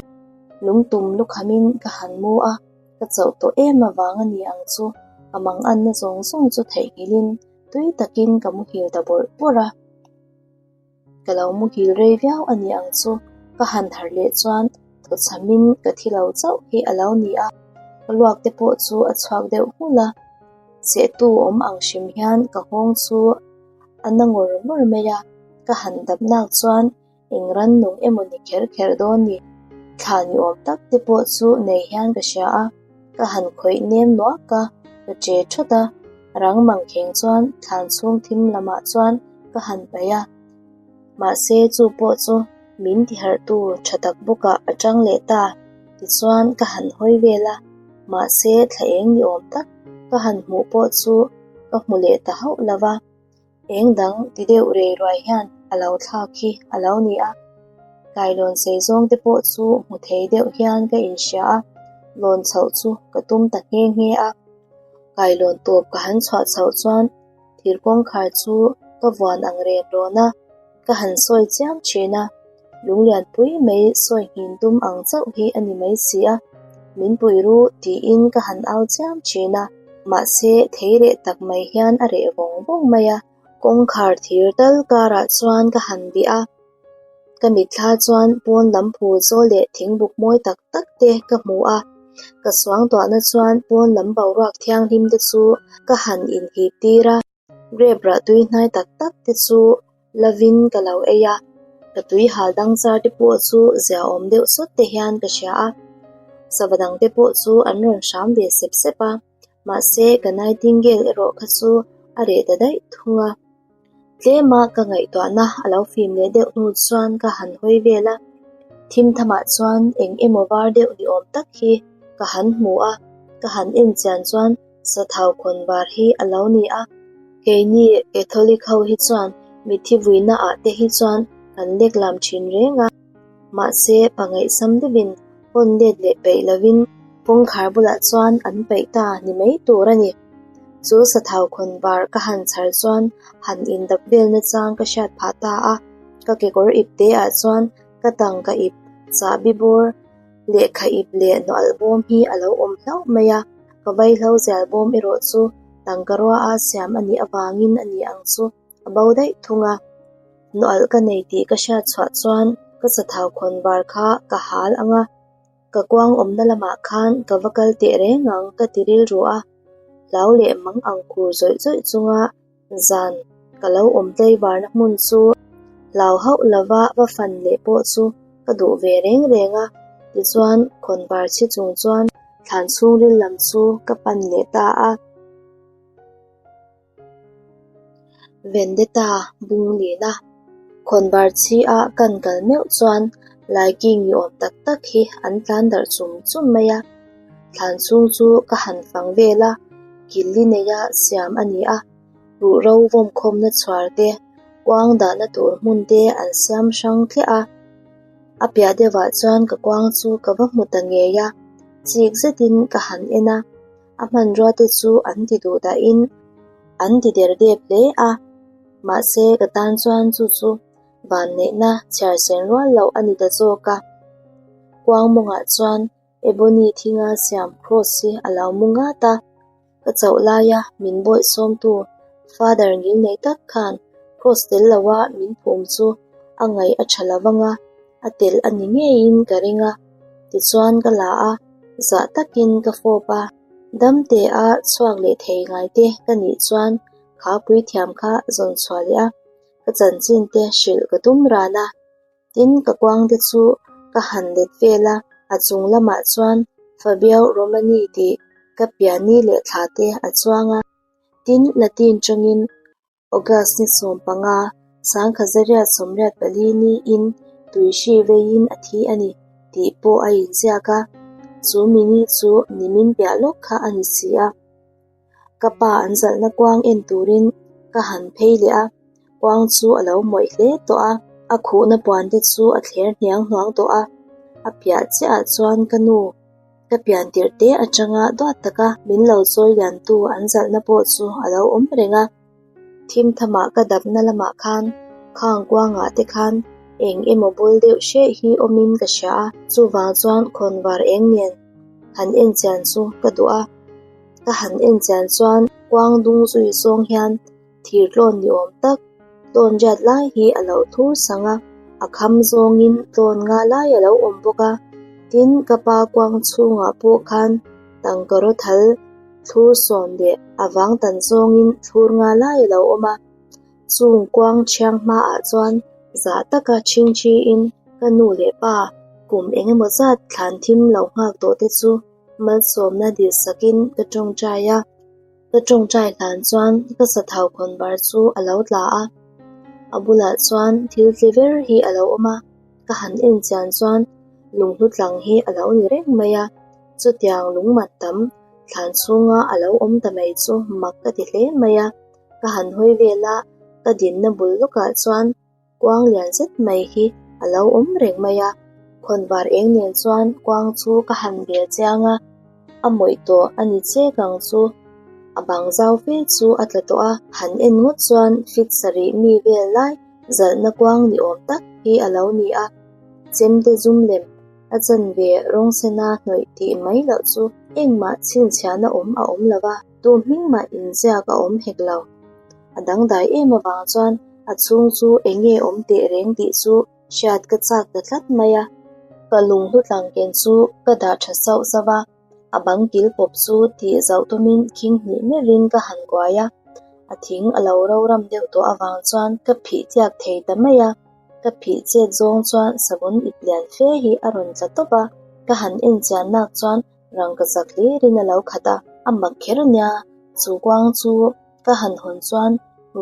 lungtum lukhamin ka han mu a, ka chauh tawh em avang a ni ang chu, ka manganna zawng zawng chu theihnghilhin tui takin ka muhil ta bawrh bawrh a. Ka lo muhil rei viau a ni ang chu, ka han harh leh chuan thawchhamin ka thi lo chauh hi a lo ni a, ka luak te pawh chu a chhuak deuh nghulh a, sehtu awm ang hrim hian ka nghawng chu a na ngawr ngawr mai a, ka han dap nak chuan eng rannung emaw ni kher kher dawn ni, thla ni awm tak te pawh chu nei hian ka hria a. Ka han khawih nem nuak a, ka che thawt a, rang mangkheng chuan thlan chhung thim lamah chuan ka han paih a. Mahse chu pawh chu min tiharhtu tha tak bawkah a tang leh ta, tichuan ka han hawi vel a, mahse thla eng ni awm tak ka han hmuh pawh chu ka hmu leh ta hauh lo va. Eng dang ti deuh rei ruai hian a lo thlak hi a lo ni a, kailawn sei zawng te pawh chu hmu thei deuh hian ka inhria a, lawn chhoh chu ka tum ta nghe nghe a. Kailawn tawp ka han chhuah chhoh chuan thir kawngkhar chu ka vuan ang ren rawn a, ka han sawi chiam thin a, lunglianpui mai sawi nghin tum ang chauh hi a ni mai si a, min pui ru tiin ka han au chiam thin a, mahse thei reh tak mai hian a reh vawng vawng mai a, kawngkhar thir tal karah chuan ka han bih a, ka mitthla chuan pawn lam phul zawl leh thingbuk mawi tak tak te ka hmu a, ka suangtuahna chuan pawn lam boruak thianghlim te chu ka han inhip tir a. Grape rah tui hnai tak tak te chu lovin ka lo ei a, ka tui hal dang char te pawh chu ziaawm deuh sawt te hian ka hria a, sava dang te pawh chu an rawn hram ve sep sep a, mahse ka nightingale erawh kha chu a reh ta daih thung a. Tlema ka ngaihtuahna a lo fim leh deuh hnu chuan ka han hawi vel a, thim thamah chuan eng emaw var deuh ni awm tak hi ka han hmu a, ka han en chian chuan Sathau khawn var hi a lo ni a, keini Catholic ho hi chuan mitthi vuina ah te hi chuan kan lek lam thin reng a, mahse pangaihsam deuhin hawn let leh peih lovin kawngkhar bulah chuan an peih ta ni mai tur a ni. Chu sathau khawn var ka han chhar chuan han indap vel nachang ka hriat phah ta a, ka kekawr ip te ah chuan ka tangka ip chahbi bawr Lehkha ip leh nawalh bawm hi a lo awm hlauh mai a, ka vaihlo zial bawm erawh chu tangka rua a siam a nih avangin a ni ang chu a bo daih thung a. Nawalh ka nei tih ka hriat chhuah chuan ka sathau khawn var kha ka hal ang a, ka kuang awmna lamah khan ka va kal teh reng ang ka ti rilru a, hlau leh mang ang khur zawih zawih chunga Zan ka lo awm tlaivarna hmun chu hlau hauh lova va fan leh pawh chu ka duh ve reng reng a, tichuan khawnvar chhi chung chuan thlan chhungril lam chu ka pan leh ta a. Vendetta bung lina khawnvar chhi a kan kal meuh chuan laiking ni awm tak tak hi an tlan darh chum chum mai a. Thlan chhung chu ka han fang vel a, killi neia siam a ni a, ruhro vawmkhawmna chhuar te, kuang dahna tur hmun te an siam hrang tliah a. A piah deuhah chuan ka kuang chu ka va hmu ta ngei a, chik zetin ka han en a, a hmanrua te chu an ti duh dahin an ti der dep hle a, mahse ka tan chuan chu chu vanneihna chhiar sen rual loh a ni ta zawk a. Kuang mawngah chuan Ebony thinga siam cross hi a lo mu ngat a, ka chauh laia min bawih sawmtu Father ngil nei tak khan cross tel loa min phum chu a ngaih a tha lo vang a, a telh a ni ngeiin ka ring a, tichuan ka la a, zah takin ka fawp a, damte a chhuak leh thei ngai te ka nih chuan kha puithiam kha zawn chhuah leh a, ka chanchin te hrilh ka tum ran a. Tin, ka kuang te chu ka han let vel a, a chung lamah chuan Fabio Romani tih ka piani leh thla te a chuang a. Tin, Latin tangin August ni 15, 1984 niin tuihri veiin a thi a ni tih pawh a inziak a, chu mini chu nimin piah lawk kha a ni si a. Ka pa an zalhna kuang en turin ka han phei leh a, kuang chu a lo mawih hle tawh a, a khuhna puan te chu a thler hniang hnuang tawh a, a piah chiah ah chuan ka nu ka pian tirh te atanga duat taka min lo chawi lian tu an zalhna pawh chu a lo awm reng a. Thim thamah ka dapna lamah khan khang kuangah te khan eng emaw bul deuh hreh hi awmin ka hria a, chuvang chuan khawnvar eng nen han en chian chu ka duh a. Ka han en chian chuan kuang dung zui zawng hian thir tlawn ni awm tak tlawn riat lai hi a lo thur sang a, a kham zawngin tlawn nga lai a lo awm bawk a. Tin, ka pa kuang chhungah pawh khan tangka rawthal thlur sawm leh a vang tan zawngin thlur nga lai a lo awm a. Chung kuang thiang hmaah chuan zah taka chhingchhiin ka nu leh pa kum eng emaw zat thlan thim lo nghak tawh te chu Malsawmna dilsakin ka tawngtai a, ka tawngtai hlan chuan ka sathau khawnvar chu a lo tla a, a bulah chuan thil tle ber hi a lo awm a, ka han en chian chuan lunghlu tlang hi a lo ni reng mai a, chutiang lungmat tam thlan chhunga a lo awm ta mai chu mak ka ti hle mai a, ka han hawi vel a, ka dinna bul lawkah chuan Kuang lian zet mai hi a lo awm reng mai a, khawnvar eng nen chuan kuang chu ka han bel chiang a, a mawih tawh a ni chek ang chu. A bang zau fe chu a tla tawh a, han en ngawt chuan fit sarih mi vel lai zalhna kuang ni awm tak hi a lo ni a, chemte zum lem a chanve rawng sena hnawih tih mai loh chu engmah chhinchhiahna awm a awm lo va, tu hming mah inziak a awm hek lo. A dangdai em avang chuan a chhung chu eng nge awm teh reng tih chu hriat ka chak ta tlat mai a. Ka lung hlutlang ken chu ka dah tha sauh sauh a, a bang kil pawp chu tih zauh tumin khing hnih meuhin ka han kuai a. A thing a lo roram deuh tawh avang chuan ka phih tliak thei ta mai a, ka phih chet zawng chuan savun ip lian fe hi a rawn tla tawp a, ka han en chian nak chuan rangkachak hlirin a lo khat a, a mak kher nia, chu kuang chu ka han hawn chuan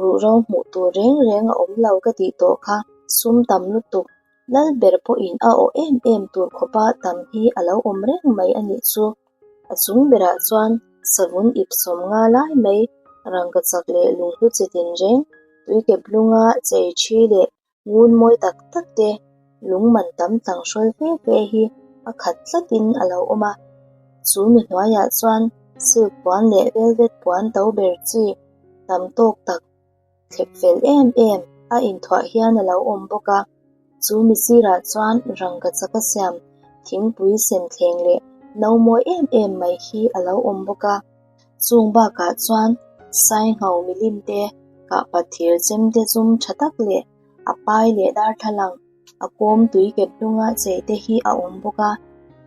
ruhro hmuh tur reng reng a awm lo ka tih tawh kha, sum tam lutuk lal ber pawhin a awh em em tur khawpa tam hi a lo awm reng mai a nih chu. A chung berah chuan savun ip 50 lai mai rangkachak leh lunghlu chi tinreng, tuikep lunga chei thi leh ngun mawi tak tak te, lung man tam tlang hrawl fe fe hi a khat tlatin a lo awm a. Chu mi hnuaiah chuan silk puan leh velvet puan to ber chi tam tawk tak thlep fel em em a inthuah hian a lo awm bawk a. Chu mi sirah chuan rangkachak a siam thingpui sem thleng leh no mawi em em mai hi a lo awm bawk a. Chung bakah chuan saingho milim te, kahpat thir chem te zum tha tak leh a pai leh darthlalang a kawm tui kep hlunga chei te hi a awm bawk a.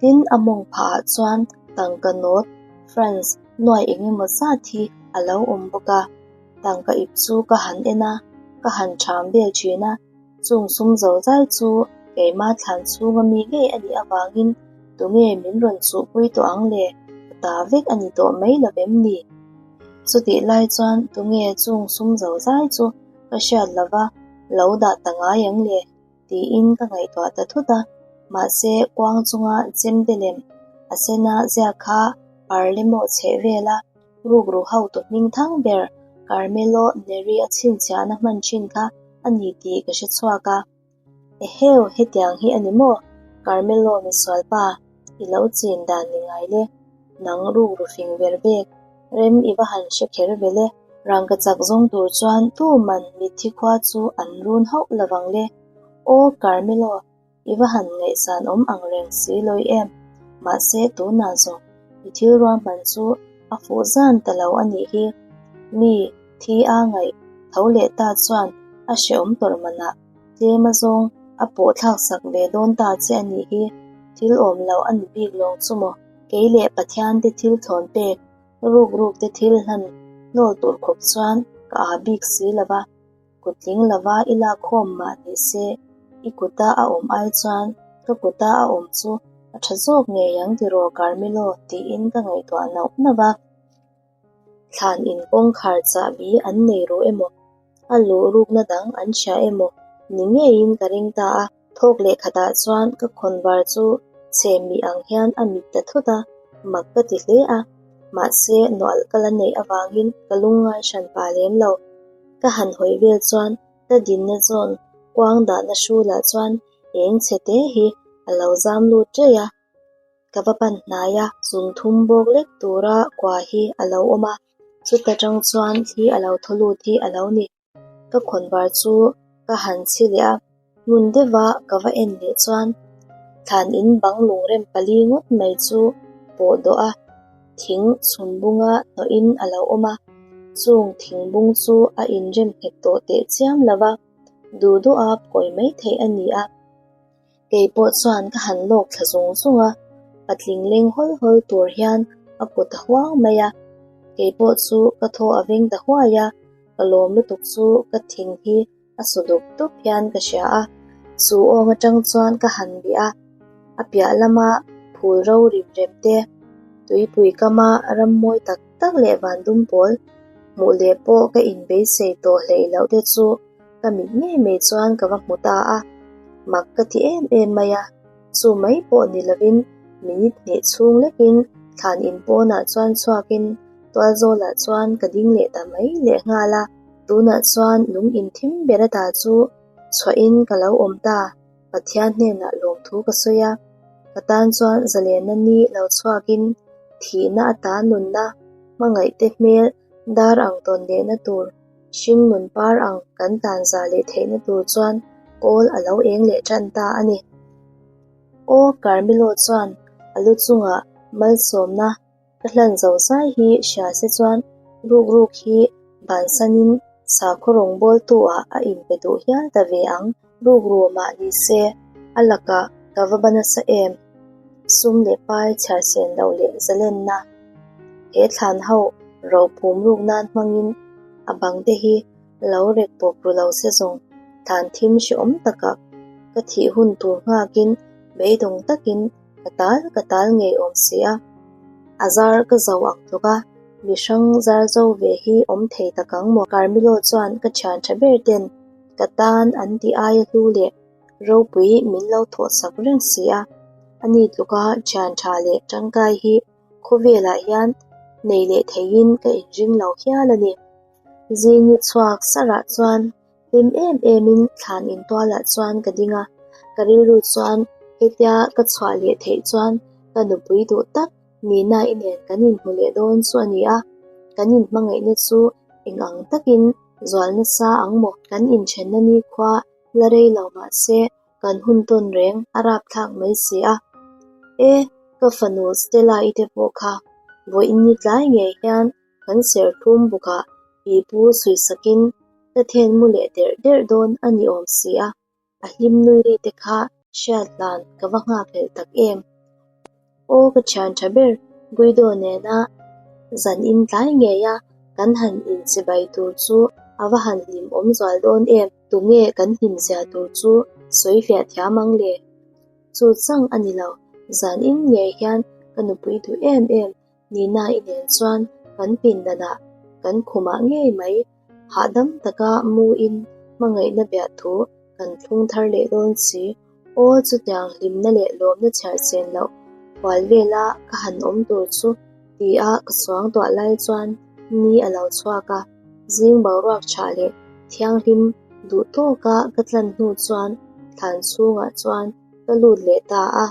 Tin, a mawng phahah chuan tangka nawt, francs, nuai eng emaw zat hi a lo awm bawk a. Tangka ip chu ka han en a, ka han ṭham vel ṭhin a. Chung sum zo zai chu keimah thlan chhunga mi ngei a nih avangin tunge min rawn chhuhpui tawh ang le? Ka ta vek a ni tawh mai lo vem ni? Chutih lai chuan tunge chung sum zo zai chu ka hriat lova lo dah ta ngai ang le? tiin ka ngaihtuah ta thut a. Mahse kuang chunga chemte lem a sena ziak kha Parlemo chheh vela Rukru hotu hming thang ber Carmelo Neri a chhinchhiahna hman thin kha a ni tih ka hre chhuak a. Eheu, hetiang hi a ni maw? Carmelo misualpa, i lo chin dan ni ngai le. Nang rukru fing ver vek, rem i va han hre kher ve le. Rangkachak zawng tur chuan tuman mitthi khua chu an run hauh lovang le. Aw Carmelo, I va han ngaihsan awm ang reng si lawi em? Mahse tunah zawng i thil ruahman chu a fuh zan ta lo a nih hi. Mi thi a ngaih tho leh ta chuan a hrehawm tawrh manah tlem a zawng a pawh thlak sak ve dawn ta che a nih hi. Thil awm lo a ni bik lawng chu maw? Kei leh Pathian te thil thlawn pek ruk ruk te thil hlan hnawl tur khawp chuan ka aa bik si lo va. Kutling lova i lakkhawm mah ni se, i kuta a awm ai chuan ka kuta a awm chu a tha zawk ngei ang tiraw Carmelo tiin ka ngaihtuah nauh nauh a. Thlan in kawngkhar chahbi an nei ru emaw, a luh rukna dang an hria emaw ni ngeiin ka ring ta a. Thawk leh khatah chuan ka khawnvar chu chhe mih ang hian a mit ta thut a, mak ka ti hle a. Mahse, nualh ka la neih avangin ka lungngai hran pah lem lo. Ka han hawi vel chuan ka dinna zawn kuang dahna hrulah chuan eng chhe te hi a lo zam lut ṭaih a. Ka va pan hnai a, zung thum bawk lek tura kua hi a lo awm a, chuta ṭang chuan thli a lo thaw lut hi a lo ni. Ka khawnvar chu ka han chhi leh a, hmun deuha ka va en leh chuan thlan in bang lungrem pali ngawt mai chu pawh dawh a, thing chhum bunga hnawhin a lo awm a, chung thing bung chu a inrem nghet tawh teh chiam lo va, duh duha phawi mai theih a ni a. Kei pawh chuan ka han lawk thla zung zung a, patling leng hawl hawl tur hian a kut a huang mai a, kei pawh chu ka thaw a veng ta huai a, ka lawm lutuk chu ka thin hi a su dup dup hian ka hria a, chu awng atang chuan ka han bih a, a piah lama phul ro rim rem te, tuipui kama ram mawi tak tak leh van dum pawl hmuh leh pawh ka inbeisei tawh hleih loh te chu Ka mit ngei mai chuan ka va hmu ta a, mak ka ti em em mai a, chu mai pawh ni lovin minute hnih chhung lekin thlan in pawnah chuan chhuakin tualzawlah chuan ka ding leh ta mai leh nghal a, tunah chuan lung in thim ber ata chu chhuahin ka lo awm ta, Pathian hnenah lawmthu ka sawi a, ka tan chuan zalenna ni lo chhuakin thihna ata nunna hmangaihte hmel dar ang tawn lehna tur Hring nun par ang kan tan za leh theihna tur chuan kawl a lo eng leh tan ta a ni. Aw Carmelo chuan a lu chungah malsawmna ka hlan zo zai hi hria se chuan ruk ruk hi bansanin sakhaw rawngbawltu ah a inpe duh hial ta ve ang. Ruk ru mah ni se a lakah ka va ba nasa em? Sum leh pai chhiar sen loh leh zalenna he thlan ho ro phum ruk nan hmangin. A bang te hi lo rek pawp ru lo se zawng thlan thim hrehawm takah ka thih hun tur nghakin beidawng takin ka tal ka tal ngei awm si a. A zar ka zo ang tluk a, mi hrang zar zo ve hi awm thei tak ang maw? Carmelo chuan ka thian tha ber ten ka tan an tih aia hlu leh ropui min lo thawh sak reng si a. Ani tluka thian tha leh tangkai hi khawvelah hian nei leh theiin ka inring lo hial a ni. Zing ni chhuak sarah chuan hlim em emin thlan intualah chuan ka ding a, ka rilru chuan hetia ka chhuah leh theih chuan ka nupui duh tak Nina-i nen kan inhmu leh dawn chu a ni a, kan inhmangaihna chu eng ang takin zual nasa ang maw? Kan inthenna nikhua la rei lo mahse kan hun tawn reng a rapthlak mai si a. E, ka fanu Stella-i te pawh kha vawiin ni tlai ngei hian Kan serthlum bukah pipu suisakin ka then mu leh derh derh dawn a ni awm si a, a hlim nui ri te kha hriat hlan ka va nghakhlelh tak em. Aw ka thian tha ber Guido nena zan in tlai ngei a kan han inchibai tur chu a va han hlim awm zual dawn em. Tunge kan hlim zia tur chu sawi fiah thiam ang le? Chu chang a ni lo, zan in ngei hian ka nupui duh em em Nina i nen chuan kan pindanah kan khumah ngei mai hahdam taka mu in hmangaihna biah thu kan thlung thar leh dawn si. Aw chutiang hlimna leh lawmna chhiar chen loh hual vela ka han awm tur chu ti a ka suang tuah lai chuan ni a lo chhuak a, zing boruak tha leh thianghlim duh tawka ka tlan hnu chuan thlan chhungah chuan ka lut leh ta a.